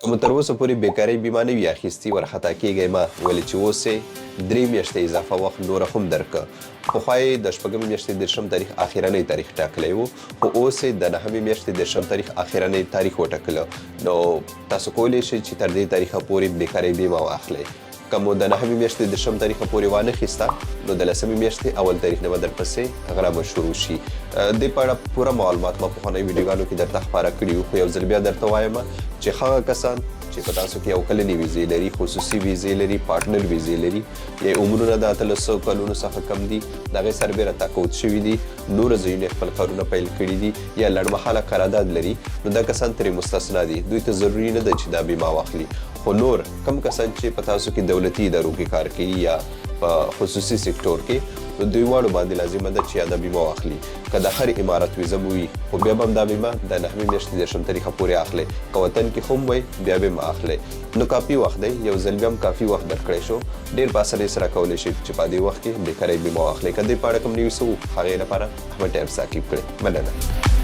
که مو تر اوسه پورې بېکارۍ بیمه نه وي اخیستي، ورخطا کېږئ مه، ولې چې اوس یې درې میاشتې اضافه وخت نوره هم درکړ. پخوا یې د شپږمې میاشتې دېرشم تاریخ اخرنی تاریخ ټاکلی و، خو اوس یې د نهمې میاشتې دېرشم تاریخ اخرنی تاریخ وټاکلو. نو تاسو کولی شئ چې تر دې تاریخه پورې بېکارۍ بیمه واخلئ. که مو د نهمې میاشتې دېرشم تاریخه پورې وانه خیسته، نو د لسمې میاشتې اول تاریخ نه به درپسې غرامه شروع شي. دې په اړه پوره معلومات ما پخوانیو ویډیوګانو کې درته خپاره کړي وو، خو یو ځل بیا درته وایم چې هغه کسان چې په تاسو کې یو کلنې ویزې لري، خصوصي ویزې لري، پارټنر ویزې لري، یا عمرونه د 18 کلونو څخه کم دي، د هغې سربېره تقاعد شوي دي، نورو ځایونو یې خپل کارونه پیل کړي دي یا لنډمهاله قرارداد لري، نو دا کسان ترې مستثنا دي، دوی ته ضروري نه ده چې دا بیمه واخلي. خو نور کوم کسان چې په تاسو کې دولتي ادارو کې کار کوي یا په خصوصي سکتور کې، نو دوی واړو باندې لازمه ده چې یاده بیمه واخلي. که د هر امارت ویزه مو وي، خو بیا به هم دا بیمه د نهمې میاشتې 30 تاریخه پورې اخلئ. که وطن کې هم وئ، بیا به هم اخلئ. نو کافي وخت دی، یو ځل بیا هم کافي وخت درکړی شو. ډېر په اسانۍ سره کولی شئ چې په دې وخت کې بېکارۍ بیمه واخلئ. که دې په اړه کوم نوي څه وو، هغې لپاره احمد ټایمز تعقیب کړئ. مننه.